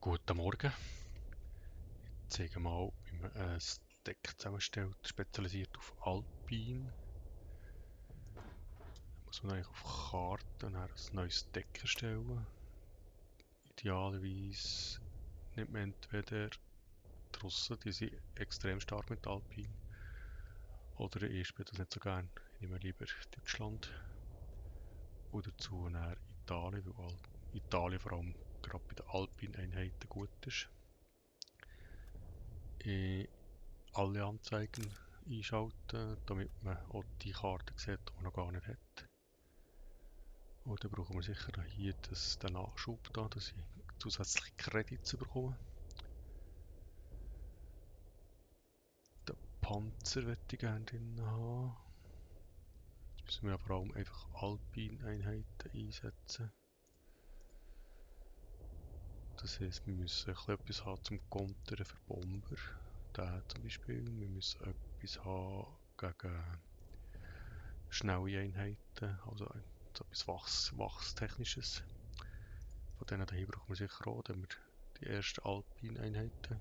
Guten Morgen. Ich zeige mal, wie man ein Deck zusammenstellt, spezialisiert auf Alpine. Da muss man eigentlich auf Karten ein neues Deck erstellen. Idealerweise nimmt man entweder die Russen, die sind extrem stark mit Alpine, oder ich spiele das nicht so gerne. Ich nehme lieber Deutschland und dazu dann Italien, weil Italien vor allem gerade bei den Alpine-Einheiten gut ist. Alle Anzeigen einschalten, damit man auch die Karte sieht, die man noch gar nicht hat. Und dann brauchen wir sicher hier den Nachschub, da, dass ich zusätzliche Credits bekomme. Den Panzer möchte ich gerne drin haben. Jetzt müssen wir vor allem einfach Alpine-Einheiten einsetzen. Das heisst, wir müssen etwas haben zum Kontern für Bomber. Da zum Beispiel. Wir müssen etwas haben gegen schnelle Einheiten, also so etwas Wachstechnisches. Von denen hier brauchen wir sicher auch, dann haben wir die ersten Alpine-Einheiten.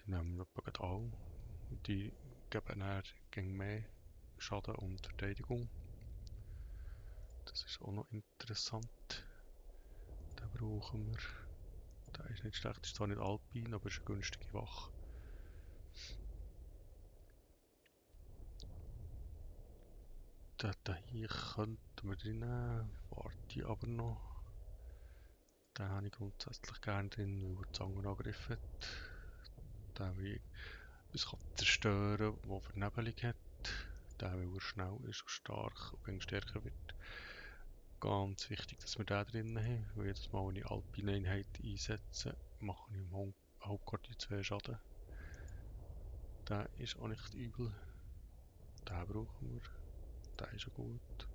Die nehmen wir etwa gerade alle. Die geben dann gegen mehr Schaden und Verteidigung. Das ist auch noch interessant. Den brauchen wir. Der ist nicht schlecht, ist zwar nicht Alpine, aber ist eine günstige Wache. Den hier könnten wir drin nehmen, warte aber noch. Den habe ich grundsätzlich gerne drin, weil er Zangenangriff hat. Den will ich etwas zerstören, das Vernebelung hat. Der, weil er schnell ist und stark und gegen stärker wird. Ganz wichtig, dass wir den drin haben, weil jedes Mal, wenn ich Alpine Einheit einsetze, mache ich im Hauptquartier 2 Schaden. Der ist auch nicht übel. Den brauchen wir. Der ist auch gut.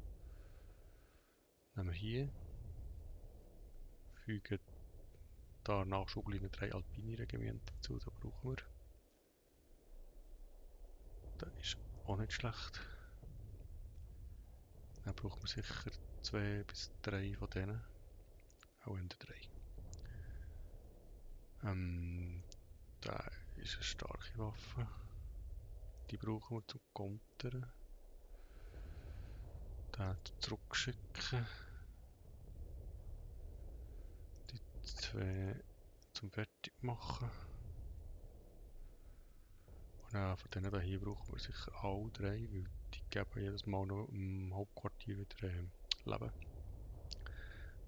Nehmen wir hier. Fügen da Nachschublinien 3 Alpine Regimenter dazu, da brauchen wir. Der ist auch nicht schlecht. Dann brauchen wir sicher 2 bis 3 von denen. Auch in der 3. Da ist eine starke Waffe. Die brauchen wir zum Kontern. Den zurückschicken. Die 2 zum Fertigmachen. Und dann von denen hier brauchen wir sicher alle 3, weil die geben jedes Mal noch im Hauptquartier wieder Leben.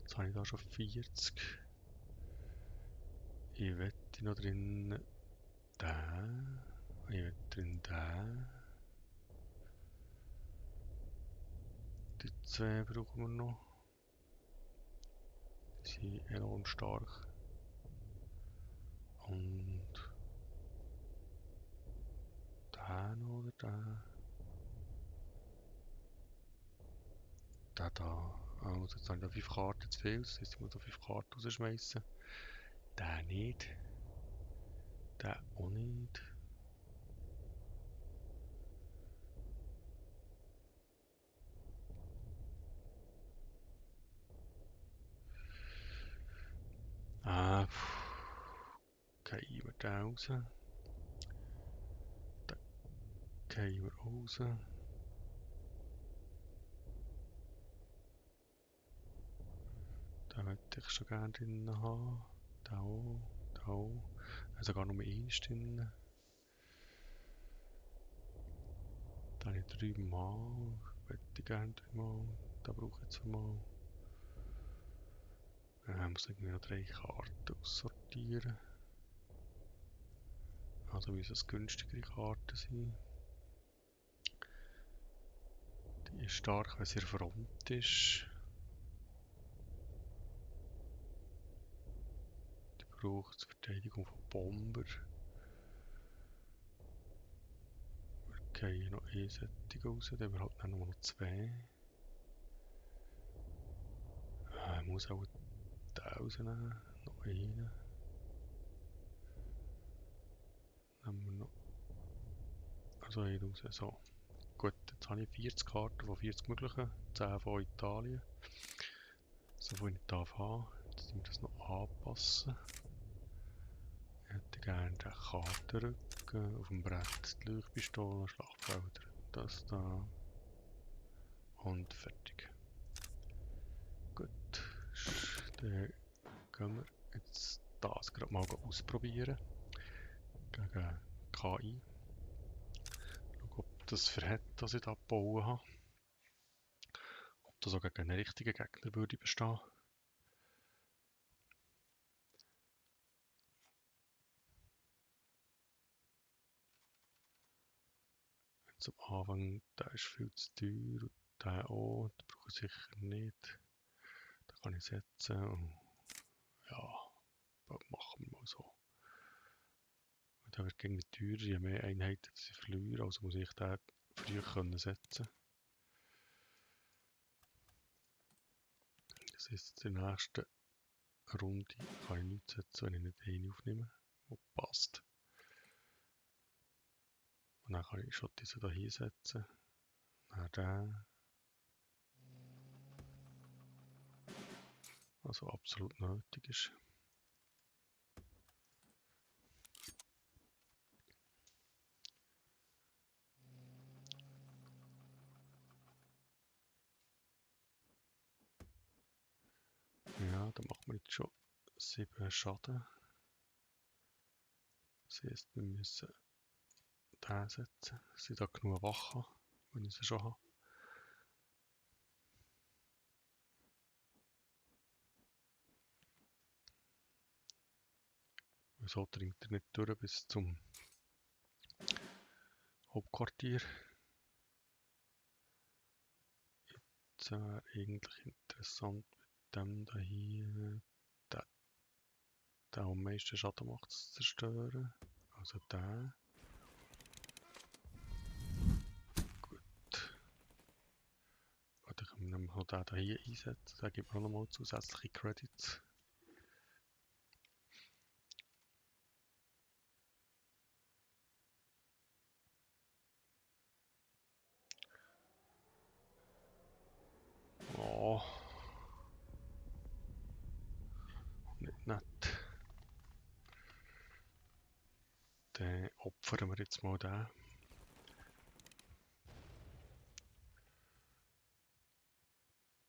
Jetzt habe ich da schon 40. Ich wette noch drin den. Ich wette drin den. Die 2 brauchen wir noch. Die sind enorm stark. Und den oder den. Den da. Also jetzt habe ich da 5 Karten zu viel. Das heisst, ich muss da 5 Karten rausschmeißen. Den nicht. Den auch nicht. Gehen wir den raus. Den gehen wir raus. Den möchte ich schon gerne drin haben. Den auch. Den auch. Also gar nur eins drin. Da habe ich 3 Mal. Möchte ich gerne 3 Mal. Da brauche ich jetzt mal. Ich muss irgendwie noch 3 Karten aussortieren. Also müssen es günstigere Karten sein. Die ist stark, wenn sie in der Front ist. Die braucht die Verteidigung von Bomber. Wir gehen noch eine Sättig raus, dann haben wir halt dann nur noch 2. Ich muss auch den rausnehmen. Noch einen. Nehmen wir noch. Also einen raus. So. Gut, jetzt habe ich 40 Karten von 40 möglichen, 10 von Italien. So viel ich darf haben. Jetzt müssen wir das noch anpassen. Ich hätte gerne den Kartenrücken, auf dem Brett die Leuchtpistolen, Schlachtfelder, das da und fertig. Gut, dann gehen wir jetzt das gerade mal ausprobieren gegen KI. Schauen, ob das verhält, was ich da gebaut habe. Ob das auch gegen einen richtigen Gegner würde bestehen. Jetzt am Anfang, der ist viel zu teuer und der auch, den brauche ich sicher nicht. Den kann ich setzen und ja, das machen wir mal so. Der wird gegen teurer, je mehr Einheiten sie verlieren, also muss ich den früher können setzen. Das heisst, in der nächsten Runde kann ich nichts setzen, wenn ich nicht eine aufnehme, die passt. Und dann kann ich schon diese hier setzen. Dann den. Also absolut nötig ist. Ja, da macht man jetzt schon 7 Schaden. Das heisst, wir müssen den setzen, dass ich da genug Wachen habe, wenn ich sie schon habe. So dringt er nicht durch bis zum Hauptquartier. Jetzt wäre eigentlich interessant mit dem da hier, der am meisten Schaden macht, zu zerstören. Also der. Gut. Oder können wir noch den hier einsetzen, da gibt mir auch nochmal zusätzliche Credits. Oh. Nicht nett. Dann opfern wir jetzt mal den.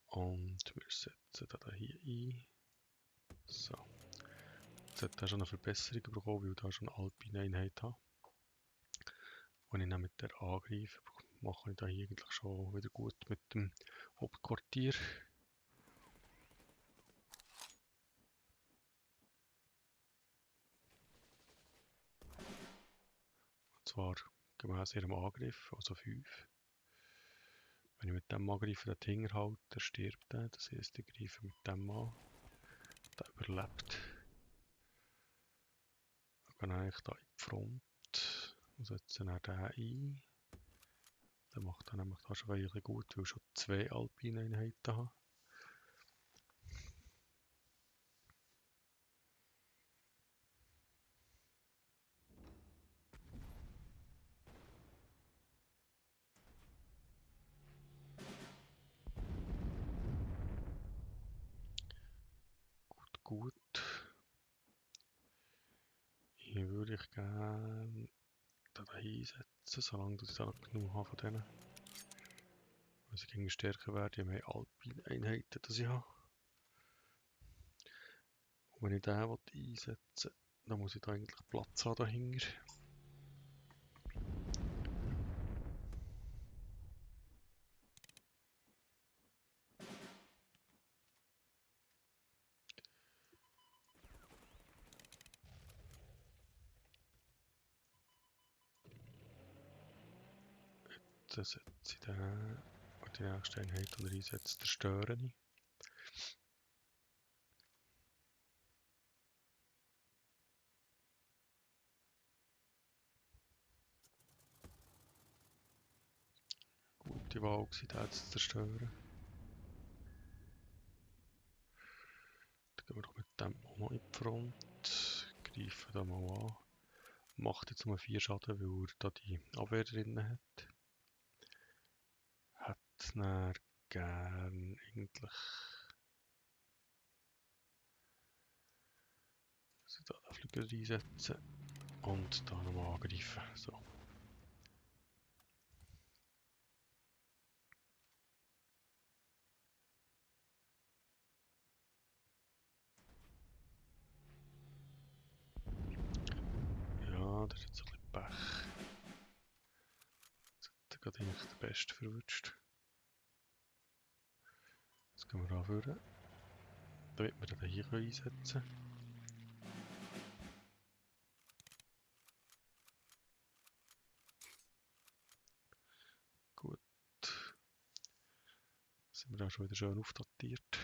Und wir setzen den hier ein. So. Jetzt hat er schon eine Verbesserung bekommen, weil ich da schon eine alpine Einheit habe. Wenn ich dann mit der angreife, mache ich da hier eigentlich schon wieder gut mit dem Hauptquartier. Und zwar gemäß ihrem Angriff, also 5. Wenn ich mit dem angreife, den Finger halte, dann stirbt er. Das heisst, ich greife mit dem an. Der überlebt. Dann gehe ich da in die Front und setze dann den ein. Der macht dann nämlich da schon wirklich gut, weil ich schon 2 alpine Einheiten habe. Gut. Hier würde ich gerne da einsetzen, solange ich da noch genug habe von denen. Weil sie gegen stärker werden, je mehr alpine Einheiten das ich habe. Und wenn ich den einsetzen will, dann muss ich da eigentlich Platz haben dahinter. Dann setze ich den und die nächste Einheit, die er einsetzt, zerstöre ich. Gute Wahl gewesen, den zu zerstören. Dann gehen wir doch mit dem auch noch in die Front. Greifen da mal an. Macht jetzt nur 4 Schaden, weil er da die Abwehr drin hat. dann gern eigentlich also da den Flügel reinsetzen und da nochmal angreifen. So. Ja, das ist jetzt ein bisschen Pech. Jetzt hat er gerade eigentlich den Besten verwünscht. Jetzt gehen wir anführen, damit wir den hier einsetzen können. Gut. Sind wir auch schon wieder schön aufdatiert.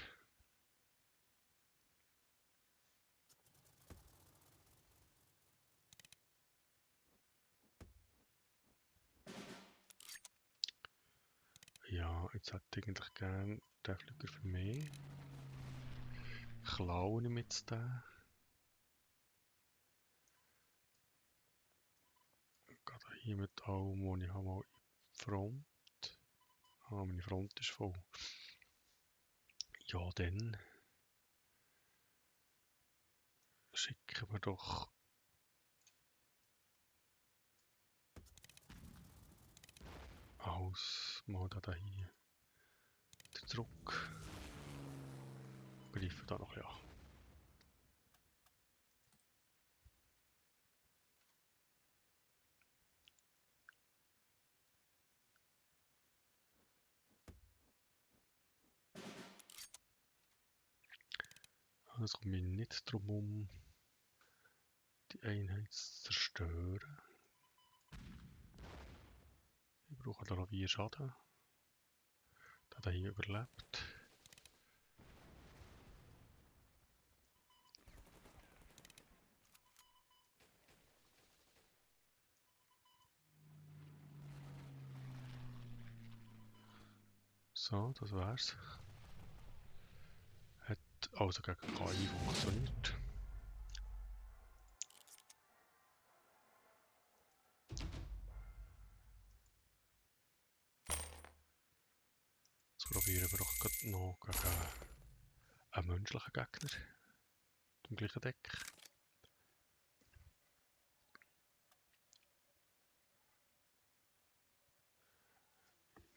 Ja, jetzt hätte ich eigentlich gerne den Flügel für mich. Klaue ich mir jetzt den. Gerade hier mit allem, was ich habe, mal in die Front. Ah, meine Front ist voll. Ja, dann schicken wir doch aus mal da hier wieder zurück. Greifen da noch ja. Es kommt mir nicht darum um, die Einheit zu zerstören. Ich brauche da noch 4 Schaden. Der hat hier überlebt. So, das wär's. Hat also gegen KI funktioniert. Jetzt probieren wir doch gerade noch gegen einen menschlichen Gegner. Im gleichen Deck.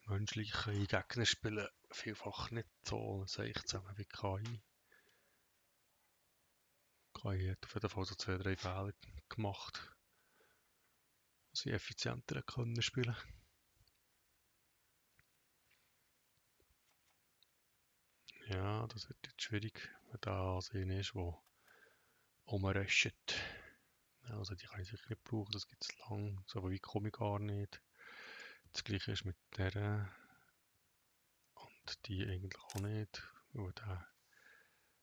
Menschliche Gegner spielen vielfach nicht so seicht zusammen wie KI. KI hat auf jeden Fall so 2, 3 Fehler gemacht, dass sie effizienter können spielen. Ja, das wird jetzt schwierig, wenn da sehen ist, wo rumröscht. Also die kann ich sicher nicht brauchen, das gibt es lang, so weit komme ich gar nicht. Das gleiche ist mit der und die eigentlich auch nicht, weil der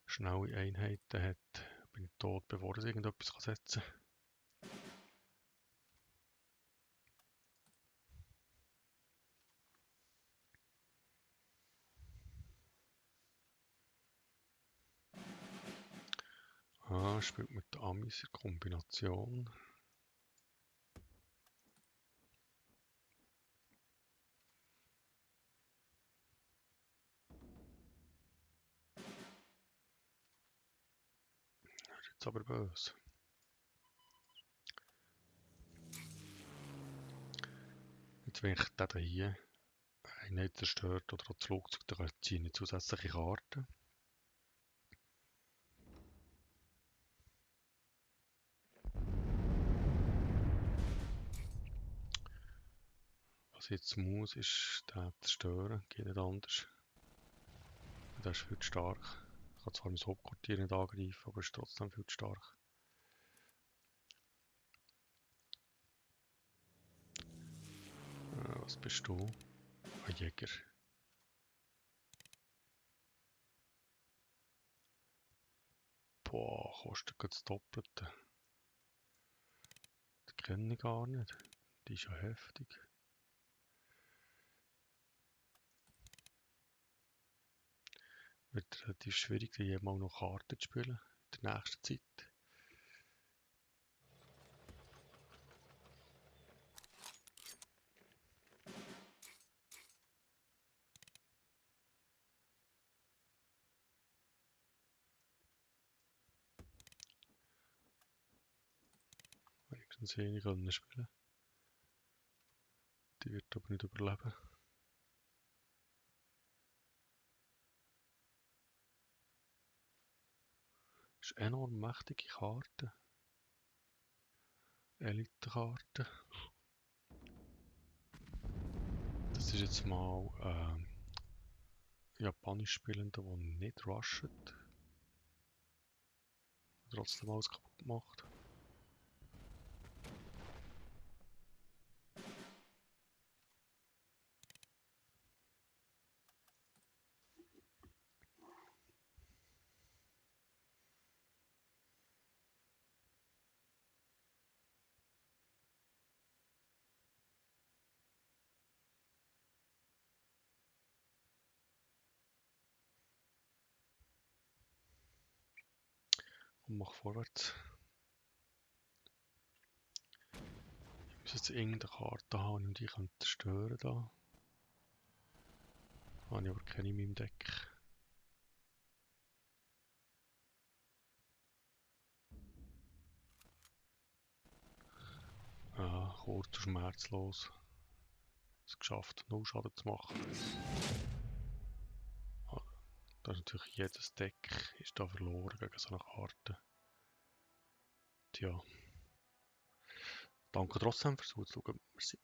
schnelle Einheiten hat. Bin ich tot, bevor es irgendetwas setzen kann. Ah, spielt mit der Amis in Kombination. Das ist jetzt aber böse. Jetzt, wenn ich den hier Einheit zerstört oder auch das Flugzeug, dann ziehe ich eine zusätzliche Karte. Was ich jetzt muss, ist den zerstören, geht nicht anders. Der ist viel zu stark. Ich kann zwar mein Hauptquartier nicht angreifen, aber ist trotzdem viel zu stark. Was bist du? Ein Jäger. Boah, kostet gerade das Doppelte. Die kenne ich gar nicht. Die ist ja heftig. Wird relativ schwierig, die mal noch Karten zu spielen in der nächsten Zeit. eine Szene können spielen. Die wird aber nicht überleben. Das ist enorm mächtige Karte. Elite-Karte. Das ist jetzt mal Japanisch Spielende, die nicht rushen. Trotzdem alles kaputt macht. Und mach vorwärts. Ich muss jetzt irgendeine Karte haben, und die könnte stören da. Habe ich aber keine in meinem Deck. Kurz und schmerzlos. Es geschafft, 0 Schaden zu machen. Da ist natürlich jedes Deck ist da verloren gegen so eine Karte. Tja. Danke trotzdem fürs Zuschauen. Merci.